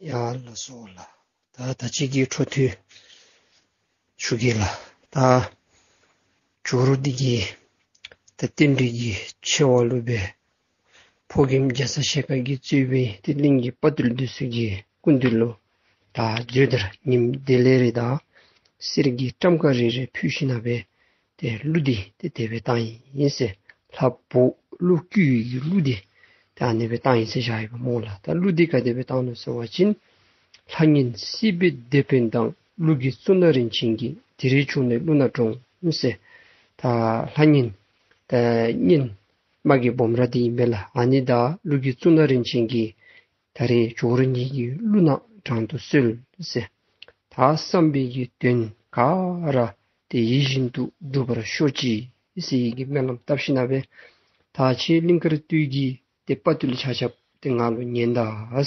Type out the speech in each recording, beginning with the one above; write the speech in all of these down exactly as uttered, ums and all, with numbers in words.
ཡ་ལགས་སོ་ལགས། ད་ད་ཅི་གི་འཕྲོ་མཐུད་ཞུ་གེ་ལགས། ད་ཇོ་རུ་འདི་གིས་ད་རྟེན་འབྲེལ་གྱི་ཆེ་བ་ལུ་སྦེ་ཕོ་རྒནམ་རྒྱ་ཚ་ཞལ་དཀར་གྱིས་གཙོས་པའི་ཏེ་གླིང་གི་དཔའ་རྟུལ་འདི་ཚུ་གི་སྐུ་མདུན་ལུ་ད་མཛོད་དར་ཉིམ་བདེ་ལེགས་རེ་དང་གསེར་གྱི་ཊམ་ཀ་རེ་རེ་ཕུལ་ཞིནམ་ལས་ཏེ་གླུ་འདི་ཏེ་དེ་སྦེ་བཏང་ཡི་ཟེར། ལྷ་བུ་ཀླུ་ཀླུ་ཡི་གི་གླུ་འདི་ཏེ་ཨ་ནི་སྦེ་བཏང་ཡི་ཟེར་བཞག་ཡོདཔ་སྨོ་ལགས། ད་གླུ་འདི་ག་དེ་སྦེ་བཏང་ནུག་ཟེར་བ་ཅིན། ལྷ་གཉན་སྲིད་པའི་སྡེ་དཔོན་དང་། ཀླུ་གི་གཙུག་ན་རིན་ཆེན་གྱིས། དེ་རིང་བྱུང་ནས་ཀླུ་ནག་འདྲོངས་ཟེར། ད་ལྷ་གཉན་ད་གཉན་དམག་གི་སྦོམ་ར་འདི་ཨིན་པས་ལགས། ཨ་ནི་དང་ཀླུ་གི་གཙུག་ན་རིན་ཆེན་གྱིས་ད་རེས་ཇོ་རུ་ངེ་གི་ཀླུ་ནག་དྲང་དུ་གསོལ་ཟེར། ད་བསམ་པའི་གི་དོན་ག་ར་ཏེ་ཡིད་བཞིན་དུ་འགྲུབ་པར་ཤོག་ཅིག་ཟེར་བའི་གི་སྨོན་ལམ་བཏབ་ཞིནམ་ལས་ད་ཁྱེད་གླིང་དཀར་སྟོད་ཀྱི་ཏེ་དཔའ་རྟུལ་ཆ་ཁྱབ་ཏེ་ང་ལུ་ཉན་ད་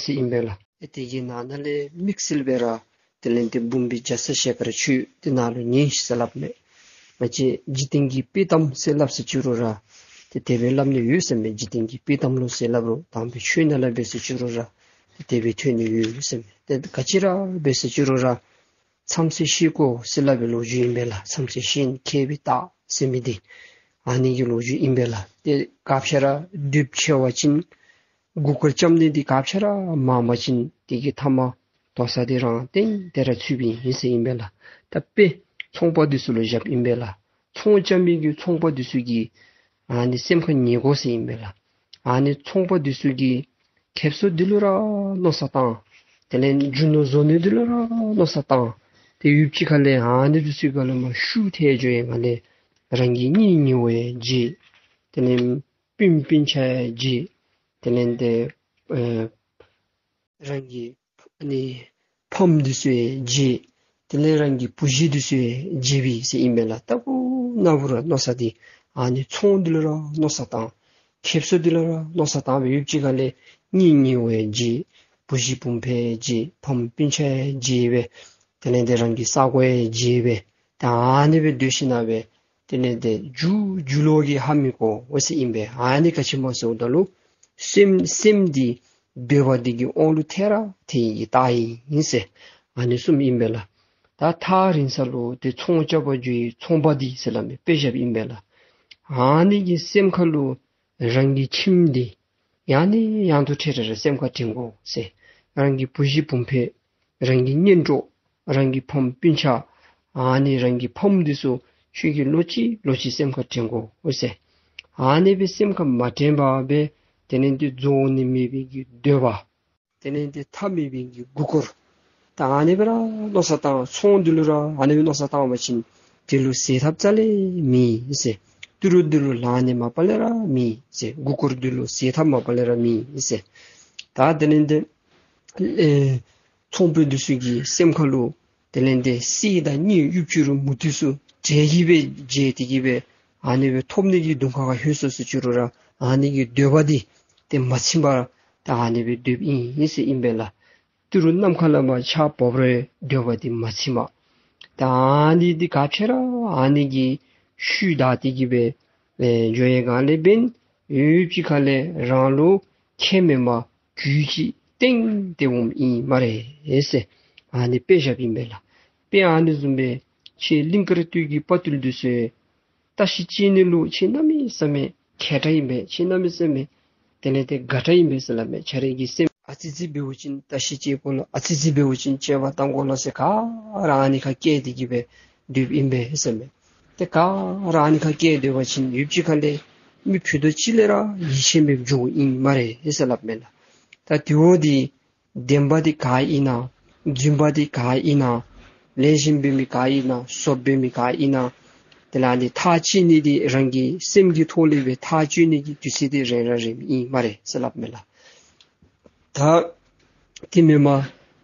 ཟེར་ཨིན་པས་ལགས། ཨེ་དེ་གི་ནང་ན་ལས་དམིགས་བསལ་སྦེ་ར་དེ་ལས་ཏེ་འབུམ་པའི་རྒྱ་ཚ་ཞལ་དཀར་ཁྱོད་ཏེ་ནཱ་ལུ་ཉན་ཤིག་ཟེར་སླབ་མས། ང་བཅས་འཇིག་རྟེན་གྱི་དཔེ་གཏམ་ཟེར་སླབ་ཟེར་ཅི་རུང་ར་ཏེ་དེ་སྦེ་སླབ་ནི་ཡོད་ཟེར་མས། འཇིག་རྟེན་གྱི་དཔེ་གཏམ་ལུ་ཟེར་སླབ་རུང་དམ་པའི་ཆོས་ནང་ལས་འབད་ཟེར་ཅི་རུང་ར་ཏེ་དེ་སྦེ་ཐོན་ནི་ཡོད་ཟེར་མས། ཏེ་ག་ཅི་ར་འབད་ཟེར་ཅི་རུང་ར་མཚམས་ཚེ་ཤེས་དགོ་ཟེར་སླབ་པའི་ལོ་རྒྱུས་ཨིན་པས་ལགས། མཚམས་ཚེ་ཤེས་མཁས་པའི་རྟགས་ཟེར་མི་འདི་ཨ་ནི་གི་ལོ་རྒྱུས་ཨིན་པས་ལགས། ཏེ་ག་ཅི་ར་འདོད་ཆེ་བ་ཅིན་མགུ་སྐོར་རྐྱབ་ནི་འདི་ག་ཅི་ར་མང་བ་ཅིན་དེ་གི་མཐའ་མ་དོ་ས་འདི་རང་སྟེང་དེ་ར་ཚུདཔ་ཨིན་ཟེར་ཨིན་པས་ལགས། ད་དཔེ་ཚོང་པ་འདི་ཚུ་ལུ་བཞགཔ་ཨིན་པས་ལགས། ཚོང་རྐྱབ་མི་གི་ཚོང་པ་འདི་ཚུ་གིས་ཨ་ནི་སེམས་ཁར་ངེས་དགོ་ཟེར་ཨིན་པས་ལགས། ཨ་ནི་ཚོང་པ་འདི་ཚུ་གིས་ཁེབ་སང་འདི་ལུ་ར་མནོ་བསམ་བཏང་། དེ་ལས་རྒྱུ་ནོར་བཟོ་ནི་འདི་ལུ་ར་མནོ་བསམ་བཏང་། ཏེ་ཡུདཔ་ཅིག་ཁ་ལས་ཨ་ནི་འདི་ཚུ་ག་ལས་མར་ཤུགས་ཐལ་འགྱོ་བའི་སྒང་ལས་རང་གི་གཉེན་ཉེ་བ་ཡང་བརྗེད། དེ་ལས་སྤུན་སྤུན་ཆ་ཡང་བརྗེད། དེ་ལས་ཏེ་ཨེ་རང་གི་ཨ་ནི་ཕམ་འདི་ཚུ་ཡང་བརྗེད། དེ་ལས་རང་གི་བུ་གཞི་འདི་ཚུ་ཡང་བརྗེད་པས་ཟེར་ཨིན་པས་ལགས། ལྟ་བུ་ན་བུ་ར་མནོ་བསམ་འདི་ཨ་ནི་ཚོང་འདི་ལུ་ར་མནོ་བསམ་བཏང་། ཁེབ་སང་འདི་ལུ་ར་མནོ་བསམ་བཏང་སྦེ་ཡུདཔ་ཅིག་ཁ་ལས་གཉེན་ཉེ་བ་ཡང་བརྗེད། བུ་གཞི་བུམོ་ཕོ་ཡང་བརྗེད། ཕམ་སྤུན་ཆ་ཡང་བརྗེད་སྦེ་དེ་ལས་ཏེ་རང་གི་ས་གོ་ཡང་བརྗེད་སྦེ་ད་ཨ་ནི་སྦེ་སྡོད་ཞིནམ་ལས་དེ་ལས་ཏེ་རྒྱུ་རྒྱུ་ལོག་གིས་ཧ་མི་གོ་འོང་ཟེར་ཨིན་པས། ཨ་ནི་ག་ཅི་སྨོ་ཟེརཝ་ད་ལུ་སེམས་སེམས་འདི་འདོད་པ་འདི་གི་དབང་ལུ་ཐལ་ར་ཐལ་ཡི་རྟགས་ཨིན་ཟེར་ཨ་ནི་གསུངམ་ཨིན་པས་ལགས། ད་ཐག་རིང་ས་ལུ་ཏེ་ཚོང་རྐྱབ་པར་འགྱོ་བའི་ཚོང་པ་འདི་ཟེར་སླབ་མི་དཔེ་བཞགཔ་ཨིན་པས་ལགས། ཨ་ནི་གི་སེམས་ཁ་ལུ་རང་གི་ཁྱིམ་འདི་ཡང་ནས་ཡང་དུ་འཕྲལ་འཕྲལ་ར་སེམས་ཁར་དྲན་དགོ་ཟེར། རང་གི་བུ་གཞི་བུམོ་ཕོ་རང་གི་གཉེན་གྲོགས་རང་གི་ཕམ་སྤུན་ཆ་ཨ་ནི་རང་གི་ཕམ་འདི་ཚུ་ཁྱོད་ཀྱིས་ལོག་ཅི་ལོག་ཅི་སེམས་ཁར་དྲན་དགོ་ཟེར། ཨ་ནི་སྦེ་སེམས་ཁར་མ་དྲན་པར་སྦེ་དེ་ལས་ཏེ་རྫོགས་ནི་མེད་པའི་གི་འདོད་པ་དེ་ལས་ཏེ་མཐའ་མེད་པའི་གི་མགུ་སྐོར་ད་ཨ་ནི་སྦེ་ར་མནོ་བསམ་བཏང་། ཚོང་འདི་ལུ་ར་ཨ་ནི་སྦེ་མནོ་བསམ་བཏང་བ་ཅིན་དེ་ལུ་ཟད་ཐབས་རྩ་ལས་མེད་ཟེར། ཏི་རུ་འདི་ལུ་ལང་ནི་མ་པ་ལས་ར་མེད་ཟེར། མགུ་སྐོར་འདི་ལུ་ཟད་ཐབས་མ་པ་ལས་ར་མེད་ཟེར། ད་དེ་ལས་ཏེ་ཨེ་ཚོང་པ་འདི་ཚུ་གི་སེམས་ཁ་ལུ་དེ་ལས་ཏེ་གསེར་དང་དངུལ་ཡུདཔ་ཅིག་རུང་མུ་མཐུད་སུ་གྲལ་གྱིས་སྦེ་འགྱེལ་ཏེ་གིས་སྦེ་ཨ་ནི་སྦེ་ཐོབ་ནི་གི་གདོང་ཁ་ཁར་ལྷོད་སོང་ཟེར་ཅི་རུང་ར་ཨ་ནི་གི་འདོད་པ་འདི་ཏེ་མ་ཚིམ་པར་ད་ཨ་ནི་སྦེ་སྡོདཔ་ཨིན་ཟེར་ཨིན་པས་ལགས། ཏི་རུ་ནམ་མཁའ་ལས་མར་ཆརཔ་འབབ་རུང་འདོད་པ་འདི་མ་ཚིམ་པར་ད་ཨ་ནི་འདི་ག་ཅི་ར་ཨ་ནི་གི་ཤུལ་བདའ་སྟེ་གིས་སྦེ་ཨེ་འགྱོ་བའི་སྒང་ལས་འབདན་ཡུདཔ་ཅིག་ཁ་ལས་རང་ལུ་ཁྱད་མེད་པར་གྱོད་ཅིག་སྟེང་སྟེ་འོངམ་ཨིན་སྨ་རེ་ཟེར་ཨ་ནི་དཔེ་བཞགཔ་ཨིན་པས་ལགས། དཔེ་ཨ་ནི་བཟུམ་སྦེ་ཁྱེད་གླིང་དཀར་སྟོད་ཀྱི་དཔའ་རྟུལ་འདི་ཚུ་བཀྲ་ཤིས་བཅས་ནི་ལུ་ཁྱེད་གནམ་མེད་ས་མེད་མཁས་དྲགས་ཨིན་པས། ཁྱེད་གནམ་མེད་ས་མེད་དེ་ལས་ཏེ་དགའ་དྲགས་ཨིན་པས་ཟེར་སླབ་མས། ཁྱེད་རའི་གི་སེམས་ཨ་ཙི་ཅིག་འབདཝ་ཅིན་བཀྲ་ཤིས་བཅས་དགོ་ལོ། ཨ་ཙི་ཅིག་འབདཝ་ཅིན་བཅས་པ་བཏང་དགོ་ལོ་ཟེར་ག་ར་ཨ་ནི་ཁར་བཀལ་ཏེ་གིས་སྦེ་སྡོདཔ་ཨིན་པས་ཟེར་མས། ཏེ་ག་ར་ཨ་ནི་ཁར་བཀལ་སྡོད་པ་ཅིན་ཡུདཔ་ཅིག་ཁ་ལས་མི་ཕུད་རྡོག་གཅིག་ལས་ར་ཡིད་ཆེས་མེདཔ་འགྱོཝ་ཨིན་སྨ་རེ་ཟེར་སླབ་མས་ལགས། ད་དེ་འོ་འདི་བདེན་པ་འདི་ག་ཨིན་ན་རྫུན་པ་འདི་ག་ཨིན་ན་ལེགས་ཤོམ་འབད་མི་ག་ཨིན་ན་ཟོགཔ་འབད་མི་ག་ཨིན་ན་དེ་ལས་ཨ་ནི་ཐག་བཅད་ནི་འདི་རང་གི་སེམས་ཀྱི་ཐོག་ལས་སྦེ་ཐག་བཅད་ནི་གི་དུས་ཚོད་འདི་རན་ར་རནམ་ཨིན་སྨ་རེ་ཟེར་སླབ་མས་ལགས། ད་དེ་མེན་པར་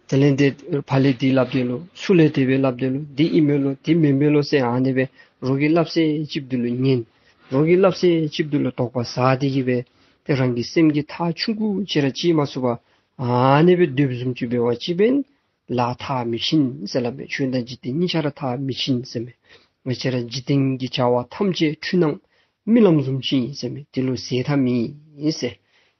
དེ་ལས་ཏེ་ཕར་ལས་འདི་སླབ་དེས་ལོ་ཚུར་ལས་དེ་སྦེ་སླབ་དེས་ལོ་འདི་ཨིན་མས་ལོ་འདི་མེན་མས་ལོ་ཟེར་ཨ་ནི་སྦེ་རོགས་ཀྱིས་སླབ་ས་ཅིག་འདི་ལུ་ཉན། རོགས་ཀྱིས་སླབ་ས་ཅིག་འདི་ལུ་དོགས་པ་ཟ་སྟེ་གིས་སྦེ་ཏེ་རང་གི་སེམས་ཀྱི་ཐག་ཆུང་ཀུ་ཅིག་ར་བཅད་མ་ཚུགས་པར་ཨ་ནི་སྦེ་སྡོདཔ་བཟུམ་ཅིག་འབད་བ་ཅིན་ལཱ་མཐར་མི་ཕྱིན་ཟེར་སླབ་མས། ཆོས་དང་འཇིག་རྟེན་གཉིས་ཆ་ར་མཐར་མི་ཕྱིན་ཟེར་མས། ང་བཅས་ར་འཇིག་རྟེན་གྱི་བྱ་བ་ཐམས་ཅད་འཁྲུལ་སྣང་རྨི་ལམ་བཟུམ་ཅིག་ཨིན་ཟེར་མས། དེ་ལུ་ཟད་མཐའ་མེད་ཟེར།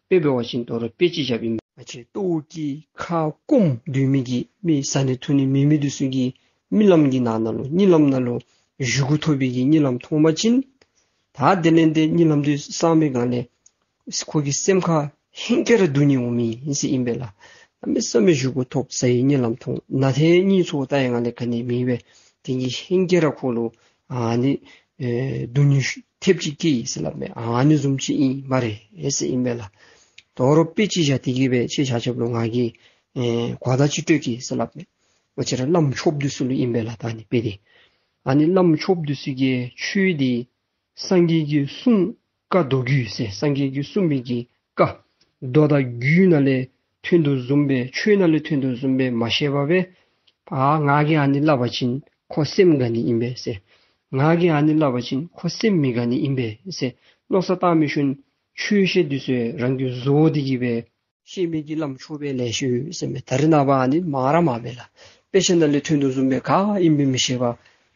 དཔེ་འབད་བ་ཅིན་དོ་རུང་དཔེ་ཅིག་བཞགཔ་ཨིན། ང་བཅས་ལྟོཝ་བཀྱེས་ཁ་སྐོམ་སྡོད་མི་གི་མི་བཟའ་ནི་འཐུང་ནི་མེད་མི་འདི་ཚུ་གིས་རྨི་ལམ་གྱི་ནང་ན་ལུ་གཉིད་ལམ་ནང་ལུ་བཞེས་སྒོ་ཐོབ་པའི་གི་གཉིད་ལམ་མཐོང་པ་ཅིན། ད་དེ་ལས་ཏེ་གཉིད་ལམ་འདི་སངས་པའི་སྒང་ལས་ཁོ་གི་སེམས་ཁར་ཧེང་སྐལ་ར་སྡུག་བསྔལ་འོང་མི་ཨིན་ཟེར་ཨིན་པས་ལགས། གནམ་མེད་ས་མེད་བཞེས་སྒོ་ཐོབ་བཟའ་ཡི་གཉིད་ལམ་མཐོང་ན་ཏེ་གཉིད་ཚུ་བལྟ་ཡི་སྒང་ལས་ག་ནི་མེད་པས། དེ་གིས་ཧེང་སྐལ་ར་ཁོ་ལུ་ཨ་ནི་ཨེ་སྡུག་བསྔལ་ཐེབས་ཅིག་སྐྱེས་ཡི་ཟེར་སླབ་མས། ཨ་ནི་བཟུམ་ཅིག་ཨིན་སྨ་རེ་ཟེར་ཨིན་པས་ལགས། དོ་རུང་དཔེ་ཅིག་བཞག་སྟེ་གི་སྦེ་ཁྱེད་ཆ་ཁྱབ་ལུ་ང་གིས་ཨེ་གོ་བརྡ་ཅིག་སྤྲོད་གེ་ཟེར་སླབ་མས། ང་བཅས་ར་བླམ་ཆོསཔ་འདི་ཚུ་ལུ་ཨིན་པས་ལགས། ད་ཨ་ནི་དཔེ་འདི་ཨ་ནི་བླམ་ཆོསཔ་འདི་ཚུ་གིས་ཆོས་འདི་སངས་རྒྱས་ཀྱིས་གསུངས་བཀའ་མདོ་རྒྱུད་ཟེར་སངས་རྒྱས་ཀྱིས་གསུངས་པའི་གི་བཀའ་མདོ་དང་རྒྱུད་ནང་ལས་ཐོན་དོ་བཟུམ་སྦེ་ཆོས་ནང་ལས་ཐོན་དོ་བཟུམ་སྦེ་མ་ཤེས་པར་སྦེ་ཨ་ང་གིས་ཨ་ནི་སླབ་པ་ཅིན་ཁོ་སེམས་དགའ་ནི་ཨིན་པས་ཟེར། ང་གིས་ཨ་ནི་སླབ་པ་ཅིན་ཁོ་སེམས་མི་དགའ་ནི་ཨིན་པས་ཟེར་མནོ་བསམ་བཏང་མི་ཤུལ་ཆོས་བཤད་འདི་ཚུ་རང་གིས་བཟོ་སྟེ་གི་སྦེ་བཤད་མི་གི་བླམ་ཆོསཔ་ལེ་ཤ་ཡོད་ཟེར་མས། ད་རེས་ནངས་པ་ཨ་ནི་མང་ར་མང་མས་ལགས། དཔེ་ཆ་ནང་ལས་ཐོན་དོ་བཟུམ་སྦེ་ག་ཨིན་མིན་མི་ཤེས་པར་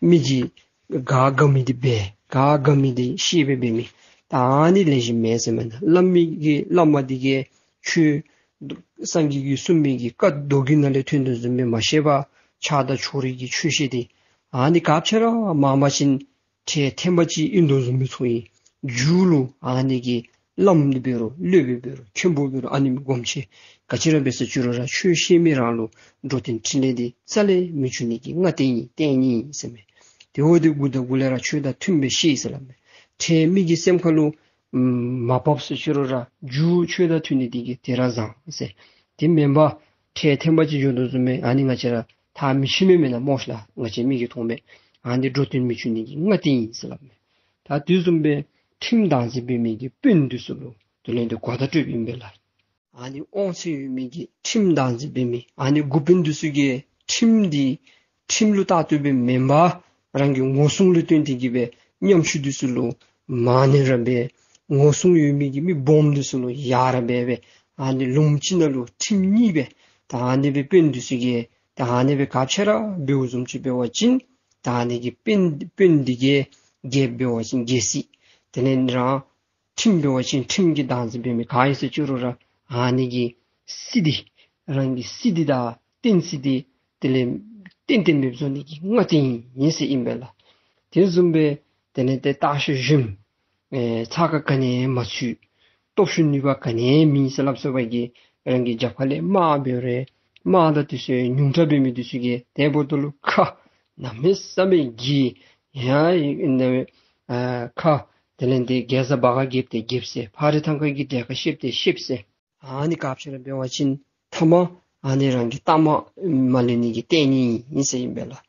མི་གིས་ག་དགའ་མི་འདི་འབད་ག་དགའ་མི་འདི་བཤད་སྦེ་འབད་མི་ད་ཨ་ནི་ལེགས་ཤོམ་མེད་ཟེར་མས། ད་བླ་མ་གིས་བླ་མ་འདི་གིས་ཆོས་སངས་རྒྱས་ཀྱིས་གསུངས་མི་གི་བཀའ་མདོ་རྒྱུད་ནང་ལས་ཐོན་དོ་བཟུམ་སྦེ་མ་ཤེས་པར་ཆགས་སྡང་ཕྱོགས་རིས་ཀྱི་ཆོས་བཤད་དེ་ཨ་ནི་ག་ཅི་ར་མང་པ་ཅིན་ཁྲལ་ཐེངས་པ་ཅིག་ཨིན་དོ་བཟུམ་སྦེ་ཚོར་ཡི། མཇུག་ལུ་ཨ་ནི་གི་བླམ་འདི་འབད་རུང་སློབ་དཔོན་འབད་རུང་མཁན་པོ་འབད་རུང་ཨ་ནི་མི་སྒོམ་ཆེན་ག་ཅི་ར་འབད་ཟེར་ཅི་རུང་ར་ཆོས་བཤད་མི་རང་ལུ་འགྲོ་དོན་ཕྲིན་ལས་འདི་རྩ་ལས་མི་འབྱུང་ནི་གི་སྔ་རྟེན་ཨིན་རྟེན་ཨིན་ཟེར་མས། དེ་འོ་འདི་འགོ་དང་འགོ་ལས་ར་ཆོས་དང་མཐུནམ་སྦེ་བཤད་ཟེར་སླབ་མས། ཁྲལ་མི་གི་སེམས་ཁ་ལུ་མ་བབས་ཟེར་ཅི་རུང་ར་མཇུག་ཆོས་དང་མཐུན་ནི་འདི་གིས་དེ་ར་བཟང་ཟེར། དེ་མེན་པར་ཁྲལ་ཐེངས་པ་ཅིག་འགྱོ་དོ་བཟུམ་སྦེ་ཨ་ནི་ང་བཅས་ར་ཐག་མི་ཆོད་མི་མེན་ན་སྨོ་ཤ་ལགས། ང་བཅས་མིག་གིས་མཐོང་མས། ཨ་ནི་འགྲོ་དོན་མི་འབྱུང་ནི་གི་སྔ་རྟེན་ཨིན་ཟེར་སླབ་མས། ད་དེ་བཟུམ་སྦེ་ཁྲིམས་བདག་འཛིན་འབད་མི་གི་དཔོན་འདི་ཚུ་ལུ་དེ་ལས་འདི་གོ་བརྡ་སྤྲོདཔ་ཨིན་པས་ལགས། ཨ་ནི་དབང་ཚད་ཡོད་མི་གི་ཁྲིམས་བདག་འཛིན་འབད་མི་ཨ་ནི་འགོ་དཔོན་འདི་ཚུ་གིས་ཁྲིམས་འདི་ཁྲིམས་ལུ་བལྟ་སྟེ་སྦེ་མེན་པར་རང་གི་ངོ་སྲུང་ལུ་བརྟེན་ཏེ་གི་སྦེ་ཉམ་ཆུང་འདི་ཚུ་ལུ་མང་ནི་ར་འབད་ངོ་སྲུང་ཡོད་མི་གི་མི་སྦོམ་འདི་ཚུ་ལུ་ཡ་ར་འབད་སྦེ་ཨ་ནི་ལུངམ་གཅིག་ནང་ལུ་ཁྲིམས་གཉིས་སྦེ་ད་ཨ་ནི་སྦེ་དཔོན་འདི་ཚུ་གིས་ད་ཨ་ནི་སྦེ་ག་ཅི་ར་འབདཝ་བཟུམ་ཅིག་འབད་བ་ཅིན་ད་ཨ་ནི་གི་དཔོན་དཔོན་འདི་གིས་རྒྱལཔོ་འབད་བ་ཅིན་རྒྱལ་སྲིད་དེ་ལས་རང་ཁྲིམས་འབད་བ་ཅིན་ཁྲིམས་ཀྱི་བདག་འཛིན་འབད་མི་ག་ཨིན་ཟེར་ཅི་རུང་ར་ཨ་ནི་གི་སྲིད་འདི་རང་གི་སྲིད་འདི་དང་བསྟན་སྲིད་འདི་དེ་ལས་ཏན་ཏན་སྦེ་བཟོ་ནི་གི་སྔ་རྟེན་ཨིན་ཟེར་ཨིན་པས་ལགས། དེ་བཟུམ་སྦེ་དེ་ལས་ཏེ་སྟག་ཤར་གཞོནམ་ཨེ་ཚ་ཁ་ག་ནི་ཡང་མ་ཚུད་སྟོབས་ཤུགས་ནུས་པ་ག་ནི་ཡང་མེད་ཟེར་སླབ་སོང་བ་གི་རང་གི་རྒྱབ་ཁ་ལས་དམག་འབད་རུང་དམག་དང་དེ་ཚུ་ཉུང་དྲགས་འབད་མི་དེ་ཚུ་གིས་དེ་འབདཝ་ད་ལུ་ཁ་གནམ་མེད་ས་མེད་གི་ཡང་ཨ་ཁ་དེ་ལས་འདི་གེ་ས་བ་ག་རྒྱབ་སྟེ་རྒྱབ་ཟེར་ཕག་རི་ཐང་ཁ་གི་གྲལ་ཁར་ཤེབ་སྟེ་ཤེབ་ཟེར་ཨ་ནི་ག་ཅི་ར་འབད་བ་ཅིན་ཐ་མ་ཨ་ནི་རང་གི་ལྟག་མ་མ་ལེན་ནི་གི་རྟེན་ཨིན་ཟེར་ཨིན་པས་ལགས།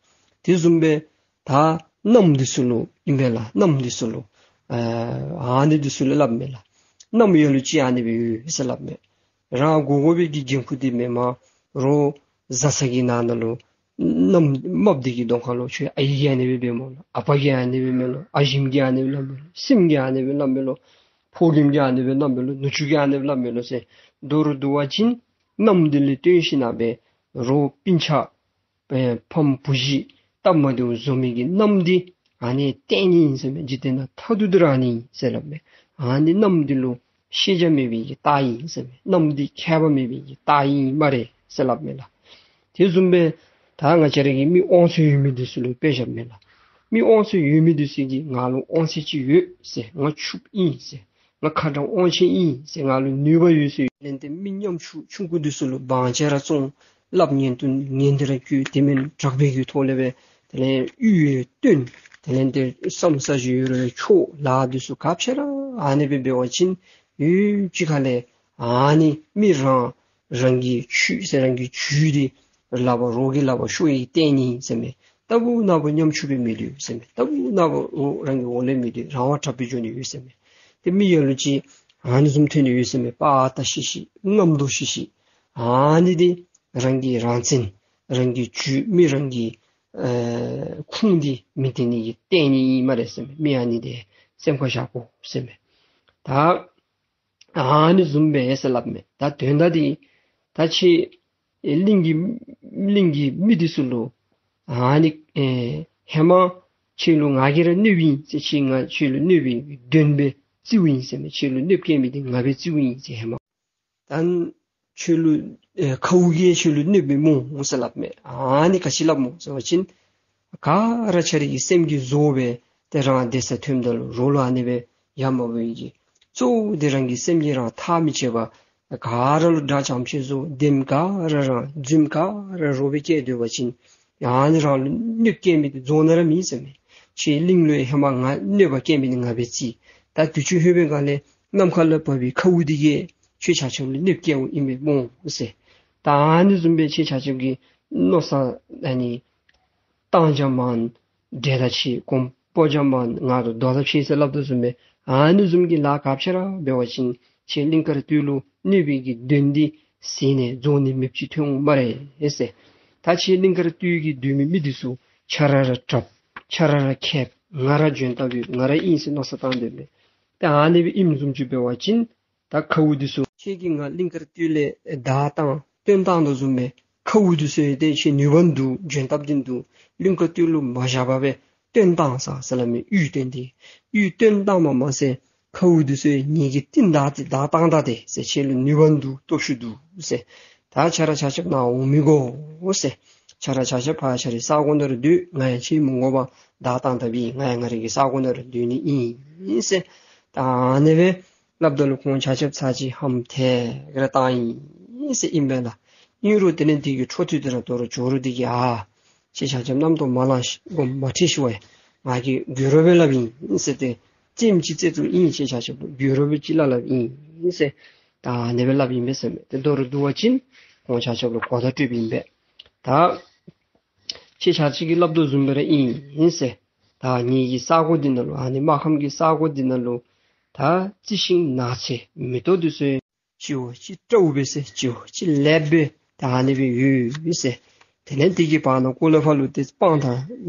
དེ་བཟུམ་སྦེ་ད་མནའམ་འདི་ཚུ་ལུ་ཨིན་པས་ལགས། མནའམ་འདི་ཚུ་ལུ་ཨ་ཨ་ནི་འདི་ཚུ་ལུ་སླབ་མས་ལགས། མནའམ་ལ་ལུ་ཅིག་ཨ་ནི་སྦེ་ཡོད་ཟེར་སླབ་མས། རང་དགོ་དགོ་པའི་གི་འགན་ཁུར་འདི་མེན་པར་རོགས་བཟའ་ཚང་གི་ནང་ན་ལུ་མནའམ་རྨགཔ་འདི་གི་གདོང་ཁ་ལུ་ཁྱོད་ཨའི་གིས་ཨ་ནི་སྦེ་འབད་མས་ལོ། ཨ་པ་གིས་ཨ་ནི་སྦེ་འབད་མས་ལོ། ཨ་ཞིམ་གྱིས་ཨ་ནི་སྦེ་སླབ་མས་ལོ། སྲིངམོ་གིས་ཨ་ནི་སྦེ་སླབ་མས་ལོ། ཕོ་རྒནམ་གིས་ཨ་ནི་སྦེ་སླབ་མས་ལོ། ནུ་གཅུང་གིས་ཨ་ནི་སྦེ་སླབ་མས་ལོ་ཟེར། མདོར་བསྡུ་བ་ཅིན་མནའམ་འདི་ལུ་བརྟེན་ཞིན་ན་སྦེ་རོགས་སྤུན་ཆ་ཨེ་ཕམ་བུ་གཞི་སྟབས་མ་བདེཝ་བཟོ་མི་གི་མནའམ་འདི་ཨ་ནི་རྟེན་ཨིན་ཟེར་མས། འཇིག་རྟེན་ནང་མཐར་ཐུག་འདི་ར་ཨ་ནི་ཨིན་ཟེར་སླབ་མས། ཨ་ནི་མནའམ་འདི་ལུ་ཤེས་བྱ་མེད་པའི་གི་རྟགས་ཨིན་ཟེར་མས། མནའམ་འདི་མཁས་པ་མེད་པའི་གི་རྟགས་ཨིན་སྨ་རེ་ཟེར་སླབ་མས་ལགས། དེ་བཟུམ་སྦེ་ད་ང་བཅས་ར་གི་མི་དབང་ཚད་ཡོད་མི་འདི་ཚུ་ལུ་དཔེ་བཞགཔ་མས་ལགས། མི་དབང་ཚད་ཡོད་མི་འདི་ཚུ་གིས་ང་ལུ་དབང་ཚད་ཅིག་ཡོད་ཟེར། ང་ཕྱུགཔོ་ཨིན་ཟེར། ང་ཁ་དྲག་དབང་ཆེན་ཨིན་ཟེར། ང་ལུ་ནུས་པ་ཡོད་ཟེར། དེ་ལས་ཏེ་མི་ཉམ་ཆུང་ཆུང་ཀུ་འདི་ཚུ་ལུ་བང་ཆེན་ར་བཙོང་། སླབ་ཉན་དུ་ཉན་ཏེ་ར་བཀོལ། དེ་མེན་དྲག་པོའི་གི་ཐོག་ལས་སྦེ་དེ་ལས་གཡུས་ཡང་བཏོན། དེ་ལས་ཏེ་ས་མུ་ས་ཞིང་ཡོད་རུང་འཕྱོག། ལཱ་འདི་ཚུ་ག་ཅི་ར་ཨ་ནི་སྦེ་འབད་བ་ཅིན་ཡུན་ཅིག་ཁ་ལས་ཨ་ནི་མི་རང་རང་གི་ཆོས་ཟེར་རང་གི་རྒྱུད་འདི་ལག་པར་རོགས་ཀྱི་ལག་པར་ཤོར་བའི་རྟེན་ཨིན་ཟེར་མས། ལྟ་བུ་ན་བུ་ཉམ་ཆུང་སྦེ་མི་སྡོད་ཟེར་མས། ལྟ་བུ་ན་བུ་རང་གི་འོག་ལས་མི་སྡོད། རང་དབང་དྲག་པོ་འགྱོ་ནི་ཡོད་ཟེར་མས། ཏེ་མི་ལ་ལུ་ཅིག་ཨ་ནི་བཟུམ་ཐོན་ནི་ཡོད་ཟེར་མས། དཔའ་རྟགས་ཤིག་ཤིག་རྔམ་སྟོབས་ཤིག་ཤིག། ཨ་ནི་འདི་རང་གི་རང་བཙན་རང་གི་རྒྱུད་མི་རང་གི་ཨེ་ཁུངས་འདི་མི་བརྟན་ནི་གི་རྟེན་ཨིན་སྨ་རེ་ཟེར་མས། མི་ཨ་ནི་འདི་སེམས་ཁར་བཞག་དགོ་ཟེར་མས། ད་ཨ་ནི་བཟུམ་སྦེ་ཟེར་སླབ་མས། ད་དོན་དག་འདི་ད་ཁྱེད་གླིང་གི་གླིང་གི་མི་འདི་ཚུ་ལུ་ཨ་ནི་ཨེ་ཧེ་མ་ཁྱེད་ལུ་ང་གིས་ར་གནོདཔ་ཨིན་ཟེར། ཁྱེད་ང་ཁྱེད་ལུ་གནོདཔ་ཨིན། གདོན་སྦེ་བརྩིཝ་ཨིན་ཟེར་མས། ཁྱེད་ལུ་གནོདཔ་བཀལ་མི་འདི་ང་སྦེ་བརྩིཝ་ཨིན་ཟེར་ཧེ་མ། ད་ ཁྱོད་ལུ་ཨེ་ཁཝ་གིས་ཁྱོད་ལུ་གནོདཔ་མེད་སྨོ་ཟེར་སླབ་མས། ཨ་ནི་ག་ཅི་སླབ་སྨོ་ཟེར་བ་ཅིན་ག་ར་ཁྱོད་རའི་གི་སེམས་ཀྱིས་བཟོ་སྦེ་ཏེ་རང་སྡོད་ས་ཐོནམ་ད་ལུ་རོགས་ལུ་ཨ་ནི་སྦེ་ཡ་མ་འབད་བའི་གི་གཙོ་བོ་དེ་རང་གི་སེམས་ཀྱིས་རང་ཐག་མི་བཅད་པར་ག་ར་ལུ་དགྲ་ཙམ་ཅིག་བཟོ། དེམ་ག་ར་རང་རྫུནམ་ག་ར་རོགས་སྦེ་བཀལ་སྡོད་པ་ཅིན་ཨ་ནི་རང་ལུ་གནོདཔ་བཀལ་མི་དེ་རྫོགས་ནི་ར་མེད་ཟེར་མས། ཁྱོད་གླིང་ལུ་ཧེ་མ་ང་གནོདཔ་བཀལ་མི་དེ་ང་སྦེ་རྩིས། ད་དུས་ཅི་ཧེ་མའི་སྒང་ལས་ནམ་མཁའ་ལས་བབས་པའི་ཁཝ་དེ་གིས་ཁྱོད་ཆ་ཁྱབ་ལུ་གནོདཔ་བཀལཝ་ཨིན་མས་སྨོ་ཟེར། ད་ཨ་ནི་བཟུམ་སྦེ་ཁྱོད་ཆ་ཁྱབ་ཀྱི་མནོ་བསམ་ཨ་ནི་བཏང་བྱ་མ་འདྲེ་ད་ཆེ་གོམ་པོ་བྱ་མ་ང་དང་རྡོ་ད་ཆེ་ཟེར་སླབ་དོ་བཟུམ་སྦེ་ཨ་ནི་བཟུམ་གྱི་ལཱ་ག་ཅི་ར་འབད་བ་ཅིན་ཁྱོད་གླིང་དཀར་སྟོད་ལུ་གནོད་པའི་གི་གདོན་འདི་ཟིན་ནས་རྫོགས་ནི་མེདཔ་ཅིག་ཐོན་འོང་སྨ་རེ་ཟེར། ད་ཁྱོད་གླིང་དཀར་སྟོད་ཀྱི་སྡོད་མི་མི་འདི་ཚུ་ཁྱོད་ར་ར་དྲགཔ་ཁྱོད་ར་ར་མཁསཔ་ང་ར་འཇོན་ཏོག་ཏོ་ང་ར་ཨིན་ཟེར་མནོ་བསམ་བཏང་སྡོདཔ་མས། ཏེ་ཨ་ནི་སྦེ་ཨིནམ་བཟུམ་ཅིག་འབད་བ་ཅིན་ད་ཁཝ་འདི་ཚུ་ཁྱོད་ཀྱིས་ང་གླིང་དཀར་སྟོད་ལས་བདའ་བཏང་བཏོན་བཏང་དོ་བཟུམ་སྦེ་ཁཝ་འདི་ཚུ་ཡང་ཏེ་ཁྱོད་ནུས་པ་འདུག་འཇོན་ཐངས་འདི་འདུག་གླིང་དཀར་སྟོད་ལུ་མ་བཞག་པར་སྦེ་བཏོན་བཏང་ས་ཟེར་སླབ་མས། གཡུས་བཏོན་ཏེ་གཡུས་བཏོན་བཏངམ་མ་ཚད་ཁཝ་འདི་ཚུ་ཡང་ངེ་གི་རྟིང་བདའ་སྟེ་བདའ་བཏང་ད་དེ་ཟེར། ཁྱོད་ལུ་ནུས་པ་འདུག་སྟོབས་ཤུགས་འདུག་ཟེར། ད་ཁྱོད་ར་ཆ་ཁྱབ་ནཱ་འོང་མི་དགོ་ཟེར། ཁྱོད་ར་ཆ་ཁྱབ་ཕར་ཁྱོད་རའི་ས་གོ་ནང་ར་སྡོད། ང་ཡང་ཁྱོད་མི་དགོ་པར་བདའ་བཏང་ད་པའི་ང་ཡང་ང་རའི་གི་ས་གོ་ནང་ར་སྡོད་ནི་ཨིན་ཟེར། ད་ཨ་ནི་སྦེ་སླབ་ད་ལུ་ཁོང་ཆ་ཁྱབ་ཚར་གཅིག་ཧམ་ཐལ་ག་ར་བཏང་ཡི་ཟེར་ཨིན་པས་ལགས། ཨིན་རུང་དེ་ལས་དེ་གི་འཕྲོ་མཐུད་དེ་ར་དོ་རུང་ཇོ་རུ་དེ་གིས་ཨ་ཁྱེད་ཆ་ཁྱབ་རྣམ་རྟོག་མ་ལང་ཤིག་མགོ་མ་ཁྲིད་ཤིག་པ། ང་གིས་དགོད་བྲོ་སྦེ་སླབ་ཨིན་ཟེར་ཏེ་རྩེདམོ་ཅིག་རྩེ་བཅུག་ཨིན། ཁྱེད་ཆ་ཁྱབ་ལུ་དགོད་བྲོ་སྦེ་ཅིག་སླབ་སླབ་ཨིན་ཟེར། ད་ཨ་ནི་སྦེ་སླབ་ཨིན་པས་ཟེར་མས། ཏེ་མདོར་བསྡུ་བ་ཅིན་ཁོང་ཆ་ཁྱབ་ལུ་གོ་བརྡ་སྤྲོདཔ་ཨིན་པས། ད་ཁྱེད་ཆ་ཁྱབ་ཀྱིས་སླབ་དོ་བཟུམ་སྦེ་ར་ཨིན་ཟེར། ད་ངེ་གི་ས་གོ་འདི་ནང་ལུ་ཨ་ནི་རྨ་ཁམས་ཀྱི་ས་གོ་འདི་ནང་ལུ་ད་རྩི་ཤིང་ནགས་ཚལ་མེ་ཏོག་འདི་ཚུ་ཅིག་འོ་ཅིག་སྤྲ་བོ་སྦེ་ཟེར་ཅིག་འོ་ཅིག་ལེགསཔ་སྦེ་ད་ཨ་ནི་སྦེ་ཡོད་ཟེར། དེ་ལས་དེ་གི་བར་ན་ཀོ་ལ་ཕར་ལུ་ཏེ་སྤང་ཐང་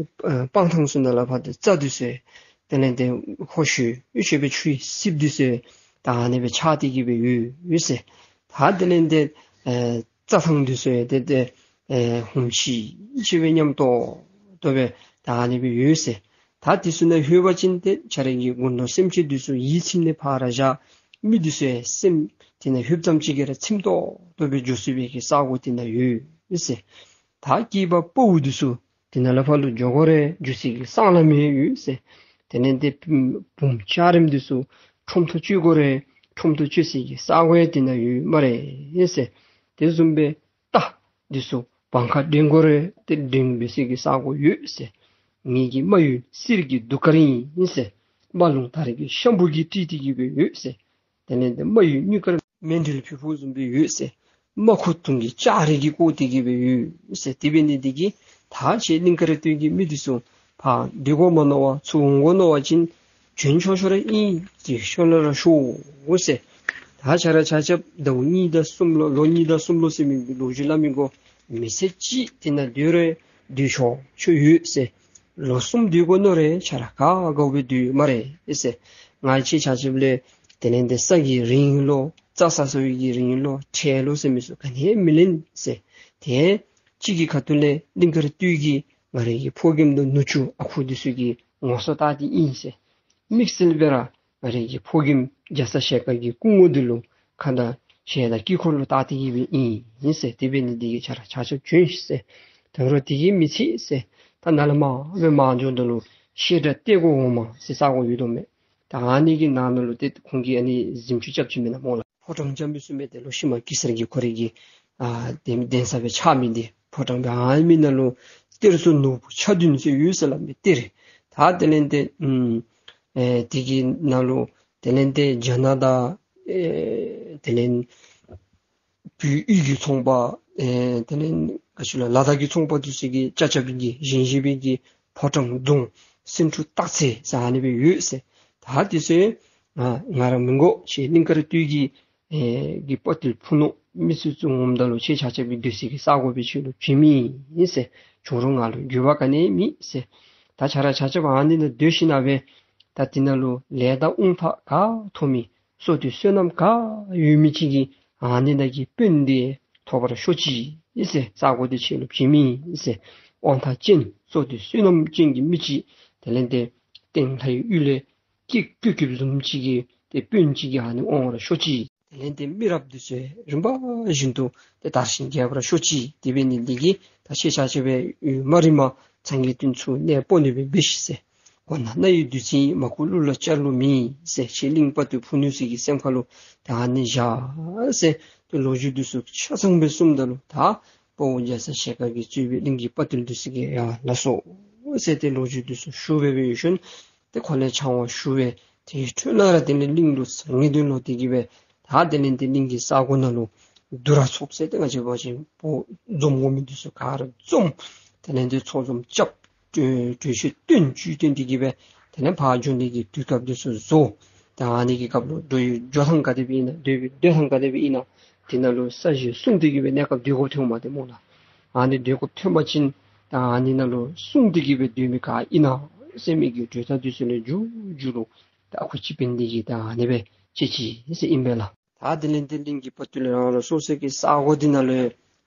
ཨ་སྤང་ཐང་ཚུ་ནང་ལས་ཕར་ཏེ་རྩྭ་འདི་ཚུ་དེ་ལས་ཏེ་ཧོ་ཤུ་ཤུ་སྦེ་ཆུ་སྲིབ་འདི་ཚུ་ད་ཨ་ནི་སྦེ་ཆགས་ཏེ་གི་སྦེ་ཡོད་ཟེར། ད་དེ་ལས་ཏེ་ཨེ་རྩྭ་ཐང་འདི་ཚུ་ཏེ་ཏེ་ཨེ་ཧུམ་ཤི་ཤི་སྦེ་ཉམས་ཏོག་ཏོ་སྦེ་ད་ཨ་ནི་སྦེ་ཡོད་ཟེར། ད་དེ་ཚུ་ནང་ལྷོད་པ་ཅིན་ཏེ་ཁྱེད་ར་གི་དགུང་ལོ་སེམས་ཅན་འདི་ཚུ་ཡིད་ཚིམ་ནི་ཕར་བཞག་མི་འདི་ཚུ་ཡང་སེམས་དེ་ནང་ལྷོདཔ་ཙམ་ཅིག་གིས་ར་ཚིམ་ཏོག་ཏོ་སྦེ་འགྱོ་ཚུགས་པའི་གི་ས་གོ་དེ་ནང་ཡོད་ཟེར། ད་སྐྱེས་པ་དཔའ་བོ་འདི་ཚུ་དེ་ནང་ལས་ཕར་ལུ་འགྱོ་དགོ་རུང་འགྱོ་སའི་གི་སྲང་ལམ་ཡོད་ཟེར། དེ་ལས་ཏེ་བུམོ་འཁྱག་རོམ་འདི་ཚུ་ཁྲོམ་ཐོག་བཅོ་དགོ་རུང་ཁྲོམ་ཐོག་བཅོ་སའི་གི་ས་གོ་ཡང་དེ་ནང་ཡོད་སྨ་རེ་ཟེར། དེ་བཟུམ་སྦེ་རྟ་འདི་ཚུ་བང་ཁ་འདྲེན་དགོ་རུང་ཏེ་འདྲེན་འབད་སའི་གི་ས་གོ་ཡོད་ཟེར། ངེ་གི་རྨ་ཡུལ་གསེར་གྱི་གདུགས་དཀར་ཨིན་ཟེར། རྨ་ལུང་དར་གྱི་ཤམ་བུ་གིས་དཀྲིས་ཏེ་གི་སྦེ་ཡོད་ཟེར། དེ་ལས་ཏེ་རྨ་ཡུལ་དངུལ་དཀར་མཎྜལ་ཕུལ་ཕུལཝ་བཟུམ་སྦེ་ཡོད་ཟེར། རྨ་ཁུ་དུང་གི་ལྕགས་རི་གིས་བསྐོར་ཏེ་གི་སྦེ་ཡོད་ཟེར། དེ་འབད་ནི་འདི་གིས་ད་ཁྱེད་གླིང་དཀར་སྟོད་ཀྱི་མི་འདི་ཚུ་ཕར་སྡོད་དགོ་མ་མནོ་བར་ཚུར་འོང་དགོ་མནོ་བ་ཅིན་བྱོན་ཆོག་ཆོག་ར་ཨིན། དེ་ཤོར་ལ་ར་ཤོར་ཟེར། ད་ཁྱེད་ར་ཆ་ཁྱབ་ཟླཝ་གཉིས་དང་གསུམ་ལོ་ལོ་གཉིས་དང་གསུམ་ལོ་ཟེར་མི་གི་ལོ་རྒྱུས་སླབ་མི་དགོ། མི་ཚེ་གཅིག་དེ་ནང་སྡོད་རུང་སྡོད་ཆོག་ཆོག་ཡོད་ཟེར། ལོ་གསུམ་སྡོད་དགོ་མནོ་རུང་ཁྱེད་ར་ག་དགའཝ་སྦེ་སྡོད་སྨ་རེ་ཟེར། ང་ཁྱེད་ཆ་ཁྱབ་ལས་དེ་ལས་ཏེ་ས་གི་རིན་ལོ་རྩྭ་ཟ་ཟ་བའི་གི་རིན་ལོ་ཁྲལ་ལོ་ཟེར་མི་ཚུ་ག་ནི་ཡང་མི་ལེན་ཟེར། དེ་གཅིག་གི་ཁ་ཐུག་ལས་གླིང་དཀར་སྟོད་ཀྱི་ང་རའི་གི་ཕོ་རྒནམ་དང་ནུ་གཅུང་ཨ་ཁུ་འདི་ཚུ་གི་ངོ་སོ་བལྟ་སྟེ་ཨིན་ཟེར། དམིགས་བསལ་སྦེ་ར་ང་རའི་གི་ཕོ་རྒནམ་རྒྱ་ཚ་ཞལ་དཀར་གྱི་སྐུ་ངོ་འདི་ལུ་ཁ་དང་ཞལ་དང་དཀྱིལ་འཁོར་ལུ་བལྟ་སྟེ་གི་སྦེ་ཨིན་ཟེར། དེ་འབད་ནི་འདི་གིས་ཁྱེད་ར་ཆ་ཁྱབ་བྱོན་ཤིག་ཟེར། ད་རུང་དེ་གིས་མི་ཚད་ཟེར། ད་ནཱ་ལས་མར་སྦེ་མར་འགྱོཝ་ད་ལུ་བཤད་གྲྭ་གཏད་སྒོ་འོག་མ་ཟེར་ས་གོ་ཡོད་དོ་མས། ད་ཨ་ནི་གི་ནང་ན་ལུ་ཏེ་ཁོང་གིས་ཨ་ནི་གཟིམ་ཆུང་རྐྱབ་ཅི་མེན་ན་སྨོ་ལགས། ཕོ་བྲང་རྐྱབ་མི་ཚུ་མས། ཏེ་ལོག་ཤུལ་མ་གེ་སར་གྱིས་ཁོ་རའི་གི་ཨ་གདན་གདན་ས་སྦེ་ཆགས་མི་འདི་ཕོ་བྲང་སྦེ་ཨ་མི་ནང་ལུ་གཏེར་སྲུང་ནོར་བུ་ཆ་བདུན་ཟེར་ཡོད་ཟེར་སླབ་མས། གཏེར་ད་དེ་ལས་ཏེ་ཨམ་ཨེ་དེ་གི་ནང་ལུ་དེ་ལས་ཏེ་རྒྱ་ནག་དང་ཨེ་དེ་ལས་བོད་དབུས་ཀྱི་ཚོང་པ་ཨེ་དེ་ལས་ག་ཅི་ལོ་ལ་དྭགས་ཀྱི་ཚོང་པ་འདི་ཚུ་གིས་ཆ་ཁྱབ་ཀྱིས་བཞེངས་བཞེངས་པའི་གི་ཕོ་བྲང་རྫོང་སེང་ཕྲུག་སྟག་རྩེ་ཟེར་ཨ་ནི་སྦེ་ཡོད་ཟེར། ད་འདི་ཚུ་ང་ང་ར་མི་དགོ། ཁྱེད་གླིང་དཀར་སྟོད་ཀྱི་ཨེ་གི་དཔའ་རྟུལ་ཕུ་ནུ་མི་ཚུ་ཚུར་འོངམ་ད་ལུ་ཁྱེད་ཆ་ཁྱབ་ཀྱི་སྡོད་སའི་གི་ས་གོ་སྦེ་ཁྱེད་ལུ་བྱིན་མི་ཨིན་ཟེར། ཁྱོད་ར་ང་ལུ་འགྱོད་པ་ག་ནི་ཡང་མེད་ཟེར། ད་ཁྱེད་ར་ཆ་ཁྱབ་ཨ་ནི་ནང་སྡོད་ཞིན་ན་སྦེ་ད་འདི་ནང་ལུ་ལས་དང་དབང་ཐང་ག་ཐོབ་མི་བསོད་བདེ་བསོད་ནམས་ག་ཡོད་མི་ཅིག་གིས་ཨ་ནི་ནང་གི་དཔོན་འདི་ཐོབ་པར་ཤོག་ཅིག་ཟེར། ས་གོ་འདི་ཁྱེད་ལུ་བྱིན་མི་ཨིན་ཟེར། དབང་ཐང་ཅན་བསོད་བདེ་བསོད་ནམས་ཅན་གྱི་མི་ཅིག་དེ་ལས་ཏེ་སྟེང་ལྷའི་ཡུལ་ལས་སྐྱེ་སྐྱེ་སྐྱེཝ་བཟུམ་ཅིག་གི་ཏེ་དཔོན་ཅིག་གིས་ཨ་ནི་དབང་བར་ཤོག་ཅིག། དེ་ལས་ཏེ་མི་རབས་འདི་ཚུ་རིམ་པ་བཞིན་དུ་ཏེ་དར་ཞིང་རྒྱས་པར་ཤོག་ཅིག། དེ་འབད་ནི་འདི་གིས་ད་ཁྱེད་ཆ་ཁྱབ་སྦེ་ཡུན་མ་རིངམ་སངས་རྒྱས་བསྟན་འཛིན་གནས་སྤོ་ནི་སྦེ་འབད་ཤིག་ཟེར། གོ་ན་རྣ་ཡི་བདུད་རྩི་མ་གོས་གླུ་ལ་བཅར་ལོང་མེད་ཟེར། ཁྱེད་གླིང་དཔའ་བརྟུལ་ཕུ་ནུ་ཚུ་གི་སེམས་ཁ་ལུ་ད་ཨ་ནི་བཞག་ཟེར། ཏེ་ལོ་རྒྱུས་འདི་ཚུ་ཆ་ཚང་སྦེ་གསུངམ་ད་ལུ་ད་དཔའ་བོ་རྒྱ་ཚ་ཞལ་དཀར་གྱིས་གཙོས་པའི་གླིང་གི་དཔའ་བརྟུལ་འདི་ཚུ་གིས་ཡ་ལགས་སོ་ཟེར་ཏེ་ལོ་རྒྱུས་འདི་ཚུ་ཞུ་སྦེ་འབད་ཞིནམ་ཏེ་ཁོ་ལས་ཕྱག་དབང་ཞུ་སྦེ་དེ་འཕྲོ་ལས་ར་དེ་ལས་གླིང་ལུ་ཟང་ངེ་འདུན་ལོག་སྟེ་གི་སྦེ་ད་དེ་ལས་ཏེ་གླིང་གི་ས་གོ་ནང་ལུ་འདུ་ར་ཚོགས་ཟེར་ཏེ་ང་བཅས་འབད་བ་ཅིན་འབོ་འཛོམས་དགོ་མི་འདི་ཚུ་ག་ར་འཛོམས། དེ་ལས་ཏེ་ཚོགས་འཛོམས་རྐྱབ། གྲོས་གྲོས་ཆོད་བཏོན་ཆོས་བཏོན་ཏེ་གི་སྦེ་དེ་ལས་ཕར་འགྱོ་ནི་གི་དུས་སྐབས་འདི་ཚུ་བཟོ། ད་ཨ་ནི་གི་སྐབས་ལུ་འགྲོ་ཡི་འགྱོ་ཐངས་ག་དེ་སྦེ་ཨིན་ན་སྡོད་པའི་སྡོད་ཐངས་ག་དེ་སྦེ་ཨིན་ན་དེ་ནང་ལུ་ས་གཞི་བསྲུང་སྟེ་གི་སྦེ་གནས་སྐབས་སྡོད་དགོཔ་ཐོནམ་མས་ཏེ་སྨོ་ལགས། ཨ་ནི་སྡོད་དགོཔ་ཐོན་པ་ཅིན་ད་ཨ་ནི་ནང་ལུ་བསྲུང་སྟེ་གི་སྦེ་སྡོད་མི་ག་ཨིན་ན་ཟེར་མི་གི་གྲོས་ཐག་འདི་ཚུ་ལས་མཇུག་མཇུག་ལུ་ད་ཨ་ཁུ་སྤྱི་དཔོན་འདི་གིས་ད་ཨ་ནི་སྦེ་བྱེད་ཅི་ཟེར་ཨིན་པས་ལགས། ད་དེ་ལས་ཏེ་གླིང་གི་དཔའ་བརྟུལ་རང་རང་སོ་སོ་གི་ས་གོ་འདི་ནང་ལུ་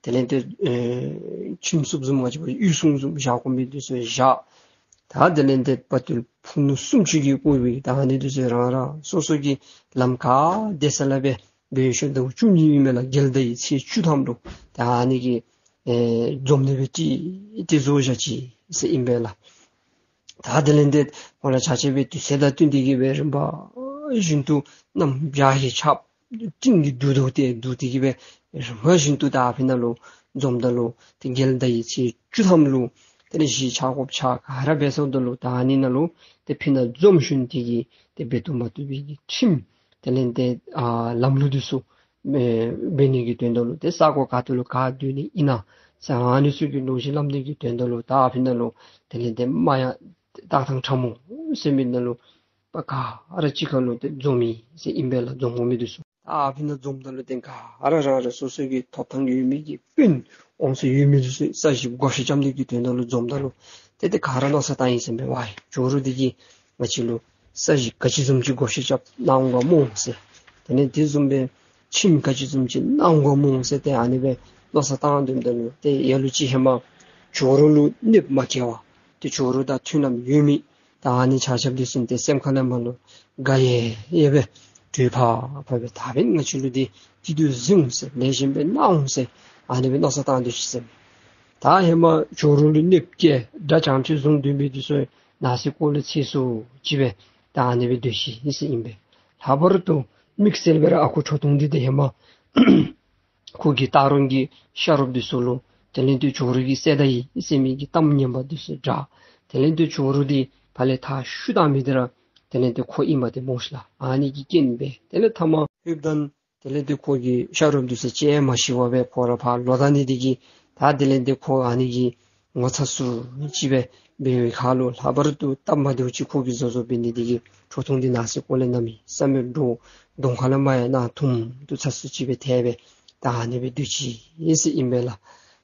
དེ་ལས་ཏེ་ཨེ་ཁྱིམ་སྲུངཔ་བཟུམ་མ་གཅིག་པ་ཡུལ་སྲུང་བཟུམ་བཞག་དགོ་མི་འདི་ཚུ་བཞག། ད་དེ་ལས་ཏེ་དཔའ་བརྟུལ་ཕུ་ནུ་སུམ་ཅུ་གིས་བསྐོར་བའི་ད་ཨ་ནི་འདི་ཚུ་རང་རང་སོ་སོ་གི་ལམ་ཁར་བདེ་ས་ལ་སྦེ་འབད་ཞིནམ་ཟླཝ་བཅུ་གཉིས་ཨིན་མས་ལགས། རྒྱལ་ཟླ་ཡི་ཚེས་བཅུ་ཐམ་ལུ་ད་ཨ་ནི་གི་ཨེ་འཛོམས་ནི་སྦེ་ཏེ་ཏེ་བཟོ་བཞག་ཅི་ཟེར་ཨིན་པས་ལགས། ད་དེ་ལས་ཏེ་ཁོང་ར་ཆ་ཁྱབ་སྦེ་དུས་ཚོད་དང་བསྟུན་ཏེ་གི་སྦེ་རིམ་པ་བཞིན་དུ་གནམ་བྱཱར་གྱི་ཆརཔ་སྤྲིན་གྱིས་བསྡུ་བསྡུ་སྟེ་བསྡུ་སྟེ་གི་སྦེ་རིམ་པ་བཞིན་དུ་ད་ཨ་ཕི་ནང་ལུ་འཛོམས་ད་ལུ་ཏེ་རྒྱལ་ཟླ་ཡི་ཚེས་བཅུ་ཐམ་ལུ་དེ་ལས་གཞིས་ཆགས་དགོཔ་ཆ་ག་ར་འབད་སོངམ་ད་ལུ་ད་ཨ་ནི་ནང་ལུ་ཏེ་ཕི་ནང་འཛོམས་ཞིནམ་དེ་གི་ཏེ་འབད་དུ་མ་བཏུབ་པའི་གི་ཁྲིམས་དེ་ལས་ཏེ་ཨ་ལམ་ལུགས་འདི་ཚུ་ཨེ་འབད་ནི་གི་དོན་དག་ལུ་ཏེ་ས་གོ་ག་ཏེ་ལུ་ག་སྡོད་ནི་ཨིན་ན་ཟེར་ཨ་ནི་ཚུ་གི་ལོ་རྒྱུས་སླབ་ནི་གི་དོན་དག་ལུ་ད་ཨ་ཕི་ནང་ལུ་དེ་ལས་ཏེ་རྨ་ཡ་སྟག་ཐང་ཁྲ་མོ་ཟེར་མི་ནང་ལུ་པ་ག་ར་གཅིག་ཁར་ལུ་ཏེ་འཛོམས་ཡི་ཟེར་ཨིན་པས་ལགས། འཛོམས་དགོ་མི་འདི་ཚུ་ད་ཨ་ཕི་ནང་འཛོམས་ད་ལུ་ཏེ་ག་ར་རང་རང་སོ་སོ་གི་ཐོབ་ཐང་ཡོད་མི་གི་དཔོན་དབང་ཚད་ཡོད་མི་འདི་ཚུ་ས་གཞི་བགོ་བཤའ་རྐྱབ་ནི་གི་དོན་དག་ལུ་འཛོམས་ད་ལུ་ཏེ་ཏེ་ག་ར་མནོ་བསམ་བཏང་ཡི་ཟེར་མས། ཝའི་ཇོ་རུ་འདི་གིས་ང་བཅས་ལུ་ས་གཞི་ག་ཅི་བཟུམ་ཅིག་བགོ་བཤའ་རྐྱབ་གནང་འོང་ག་སྨོ་ཟེར། དེ་ལས་དེ་བཟུམ་སྦེ་ཁྱིམ་ག་ཅི་བཟུམ་ཅིག་གནང་འོང་ག་སྨོ་ཟེར་ཏེ་ཨ་ནི་སྦེ་མནོ་བསམ་བཏང་སྡོདཔ་ད་ལུ་ཏེ་ལ་ལུ་ཅིག་ཧེ་མ་ཇོ་རུ་ལུ་གནོདཔ་མ་བཀལ་བར་ཏེ་ཇོ་རུ་དང་མཐུན་ལམ་ཡོད་མི་ད་ཨ་ནི་ཆ་ཁྱབ་འདི་ཚུ་ཏེ་སེམས་ཁ་ལས་མར་ལུ་དགའ་ཡི་ཡི་སྦེ་གྲོས་ཕར་ཕར་སྦེ་ད་འབདན་ང་བཅས་ལུ་འདི་སྐྱིད་སྡུག་གཟིགས་འོང་ཟེར་ལེགས་ཤོམ་སྦེ་གནང་འོང་ཟེར་ཨ་ནི་སྦེ་མནོ་བསམ་བཏང་སྡོད་ཅི་ཟེར་མས། ད་ཧེ་མ་ཇོ་རུ་ལུ་གནོདཔ་བཀལ་དགྲ་བྱང་ཁྲི་བཟུང་སྡོད་མི་འདི་ཚུ་ནང་གསེས་སྐོར་ལས་ཚེ་སྲོག་ཅིག་སྦེ་ད་ཨ་ནི་སྦེ་སྡོད་ཅི་ཟེར་ཨིན་པས། ལྷག་པར་དུ་དམིགས་བསལ་སྦེ་ར་ཨ་ཁུ་ཁྲོ་ཐུང་འདི་ཏེ་ཧེ་མ་ཁོ་གི་སྟག་རོང་གི་ཤ་རོགསཔ་འདི་ཚུ་ལུ་དེ་ལས་ཏེ་ཇོ་རུ་གིས་བསད་ད་ཡི་ཟེར་མི་གི་གཏམ་ངན་པ་འདི་ཚུ་བསྒྲགས། དེ་ལས་ཏེ་ཇོ་རུ་འདི་ཕར་ལས་ཐག་ཤུ་བཏང་མི་འདི་ར་དེ་ལས་ཏེ་ཁོ་ཨིནམ་འདི་སྨོ་ཤི་ལགས། ཨ་ནི་གི་རྐྱེན་སྦེ་དེ་ལས་ཐ་མ་ཧུབ་ཐང་དེ་ལས་ཏེ་ཁོ་གི་ཤ་རོགསཔ་འདི་ཚུ་ཅིག་མ་ཤི་བར་སྦེ་ཁོ་ར་ཕར་ལོག་ད་ནི་འདི་གིས་ད་དེ་ལས་ཏེ་ཁོ་ཨ་ནི་གི་ངོ་ཚ་སུ་ཅིག་སྦེ་འབད་བའི་ཁར་ལུ་ལྷག་པར་དུ་སྟབས་མ་བདེཝ་ཅིག་ཁོ་གིས་བཟོ་བཟོཝ་འབད་ནི་འདི་གིས་ཁྲོ་ཐུང་འདི་ནང་གསེས་སྐོར་ལས་གནམ་མེད་ས་མེད་འདྲོག་གདོང་ཁ་ལས་མར་ཡང་གནག་དུམ་དུ་ཚ་སུ་ཅིག་སྦེ་ཐལ་སྦེ་ད་ཨ་ནི་སྦེ་སྡོད་ཅི་ཟེར་ཨིན་པས་ལགས།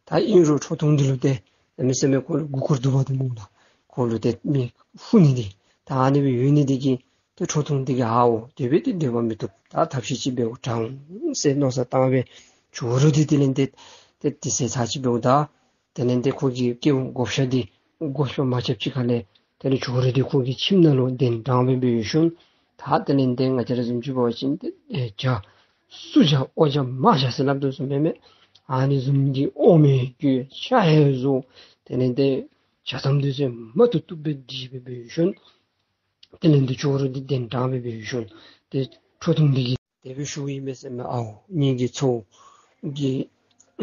ད་ཨིན་རུང་ཁྲོ་ཐུང་འདི་ལུ་ཏེ་གནམ་མེད་ས་མེད་ཁོ་ལུ་མགུ་སྐོར་འདུག་པ་འདི་སྨོ་ལགས། ཁོ་ལུ་ཏེ་མི་ཧུ་ནི་འདི་ད་ཨ་ནི་སྦེ་ཡོད་ནི་འདི་གིས་ཏེ་ཁྲོ་ཐུང་འདི་གིས་ཨའོ་དེ་སྦེ་ཏེ་སྡོད་པ་མི་བཏུབ། ད་ཐབས་ཤེས་ཅིག་འབད་དགོ་དྲག་འོང་ཟེར་མནོ་བསམ་བཏང་སྦེ་ཇོ་རུ་འདི་དེ་ལས་ཏེ་ཏེ་དེ་ཚེ་ཚར་ཅིག་འབདཝ་ད་དེ་ལས་ཏེ་ཁོ་གི་སྐྱེ་བོ་བགོ་བཤའ་འདི་བགོ་བཤའ་མ་རྐྱབ་ཅིག་ཁ་ལས་དེ་ལས་ཇོ་རུ་འདི་ཁོ་གི་ཁྱིམ་ནང་ལུ་གདན་དྲངས་སྦེ་འབད་ཞིནམ་ད་དེ་ལས་ཏེ་ང་བཅས་ར་བཟུམ་ཅིག་འབད་བ་ཅིན་ཏེ་ཨེ་བྱ་སུ་བྱ་ཨོ་བྱ་མ་བྱ་ཟེར་སླབ་དོ་བཟུམ་མེན་མས། ཨ་ནི་བཟུམ་གྱི་ཨོམ་ཡང་རྒྱུ་ཤ་ཡང་བཟའ། དེ་ལས་ཏེ་ཇ་མཚམ་འདི་ཚུ་མ་བཏུབ་བཏུབ་སྦེ་སྒྲིག་སྦེ་འབད་ཞིནམ་དེ་ལས་ཏེ་ཇོ་རུ་འདི་གདན་དྲངས་སྦེ་འབད་ཞིནམ་ཏེ་ཁྲོ་ཐུང་འདི་གིས་དེ་སྦེ་ཞུཝ་ཨིན་མས་ཟེར་མས། ཨའོ་ངེ་གི་ཚའོ་གིས་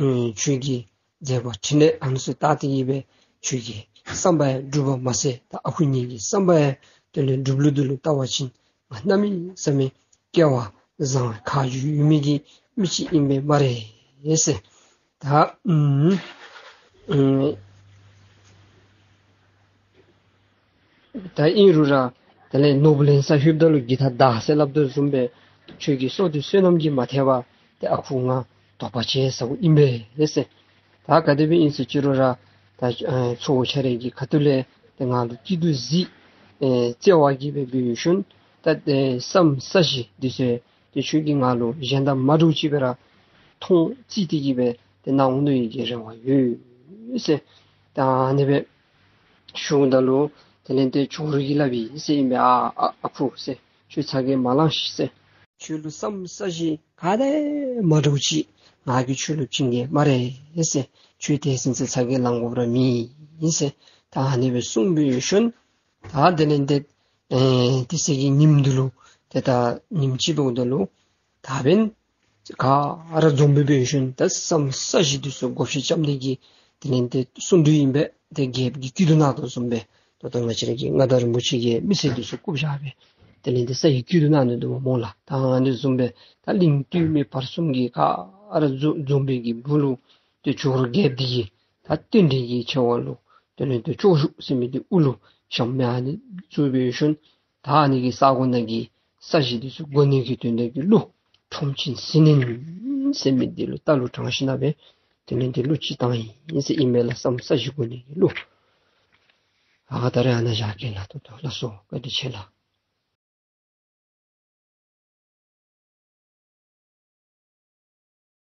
ཨེ་ཁྱོད་ཀྱི་མཛད་པ་འཕྲིན་ལས་ཨ་ནི་ཚུ་བལྟ་སྟེ་གི་སྦེ་ཁྱོད་ཀྱི་བསམ་པ་ཡང་འགྲུབ་པ་མ་ཚད་ད་ཨ་ཁུ་ངེ་གི་བསམ་པ་ཡང་དེ་ལས་འགྲུབ་ལུགས་འདི་ལུ་བལྟ་བ་ཅིན་ང་གནམ་མེད་ས་མེད་སྐལ་བ་བཟང་ཁ་རྗེ་ཡོད་མི་གི་མི་ཅིག་ཨིན་པས་སྨ་རེ་ཟེར། ད་ཨུམ་ཨུམ་ད་ཨིན་རུང་ར་དེ་ལས་ནོར་བུ་ལེན་ས་ལྷོདཔ་ད་ལུ་གི་ཐ་དག་ཟེར་སླབ་དོ་བཟུམ་སྦེ་ཁྱོད་ཀྱི་སྲོག་འདི་བསོད་ནམས་ཀྱིས་མ་ཐེག་པར་ཏེ་ཨ་ཁུ་ང་དོགས་པ་ཆེ་ཟཝ་ཨིན་པས་ཟེར། ད་ག་དེ་སྦེ་ཨིན་ཟེར་ཅི་རུང་ར་ད་ཨེ་ཚའོ་ཁྱོད་རའི་གི་ཁ་ཐུག་ལས་ཏེ་ང་ལུ་སྐྱིད་སྡུག་གཟིགས་ཨེ་བརྩེ་བ་གིས་སྦེ་འབད་ཞིནམ་ད་ཏེ་བསམ་ས་གཞི་འདི་ཚུ་ཏེ་ཁྱོད་ཀྱིས་ང་ལུ་གཞན་དང་མ་འདྲཝ་ཅིག་སྦེ་ར་མཐོང་བརྩི་སྟེ་གི་སྦེ་ཏེ་གནང་འོང་ནི་ཡི་གི་རེ་བ་ཡོད་ཟེར། ད་ཨ་ནི་སྦེ་ཞུཝ་ད་ལུ་དེ་ལས་ཏེ་ཇོ་རུ་གིས་སླབ་ཨིན་ཟེར་ཨིན་པས། ཨ་ཨ་ཨ་ཁུ་ཟེར་ཁྱོད་ཚ་གྱང་མ་ལང་ཤིག་ཟེར། ཁྱོད་ལུ་བསམ་ས་གཞི་ག་དང་མ་འདྲཝ་ཅིག་ང་གིས་ཁྱོད་ལུ་བྱིན་གེ་སྨ་རེ་ཟེར། ཁྱོད་དེ་ཚུན་ཚོད་ཚ་གྱང་ལང་དགོཔ་ར་མེད་ཟེར། ད་ཨ་ནི་སྦེ་གསུངས་པའི་ཤུལ་ད་དེ་ལས་ཏེ་ཨེ་དེ་ཚེ་གི་ཉིནམ་འདི་ལུ་ཏེ་ད་ཉིནམ་ཅིག་འབདཝ་ད་ལུ་ད་འབདན་ག་ར་འཛོམས་པའི་ཤུལ་ད་བསམ་ས་གཞི་འདི་ཚུ་བགོ་བཤའ་རྐྱབ་ནི་གི་དེ་ལས་ཏེ་གསུང་གྲོས་ཨིན་པས། ཏེ་རྒྱལཔོ་གིས་བཀའ་གཏེར་ནང་དོ་བཟུམ་སྦེ་ད་ལྟོ་ང་བཅས་ར་གི་མངའ་བདག་རིན་པོ་ཆེ་གི་མི་སེར་འདི་ཚུ་བཀུག་བཞག་སྦེ་དེ་ལས་ཏེ་ས་ཡི་བཀའ་གཏེར་ནང་ནི་འདུག་པ་སྨོ་ལགས། ད་ཨ་ནི་བཟུམ་སྦེ་ད་གླིང་སྟོད་སྨད་བར་གསུམ་གྱི་ག་ར་འཛོམས་འཛོམས་པའི་གི་སྦུག་ལུ་ཏེ་ཇོ་རུ་རྒྱལཔོ་འདི་གིས་ད་རྟེན་འབྲེལ་གྱི་ཆེ་བ་ལུ་དེ་ལས་ཏེ་སྐྱོར་བཞུགས་ཟེར་མི་འདི་དབུ་ལུ་བཞེངས་མི་ཨ་ནི་བཙུགས་པའི་ཤུལ་ད་ཨ་ནི་གི་ས་གོ་ནང་གི་ས་གཞི་འདི་ཚུ་བགོ་ནི་གི་དོན་དག་གི་གླུ་ཁྲོམ་ཆེན་ཟིལ་གནོན་ཟེར་མི་འདི་ལུ་རྟ་ལུ་དྲངས་ཞིནམ་སྦེ་དེ་ལས་ཏེ་གླུ་ཅིག་བཏང་ཡི་ཟེར་ཨིན་མས་ལགས། བསམ་ས་གཞི་བགོ་ནི་གི་གླུ། ཨ་ད་རེས་ཨ་ནཱ་བཞག་གེ་ལགས། ད་ལྟོ་ལགས་སོ། བཀའ་དྲིན་ཆེ་ལགས།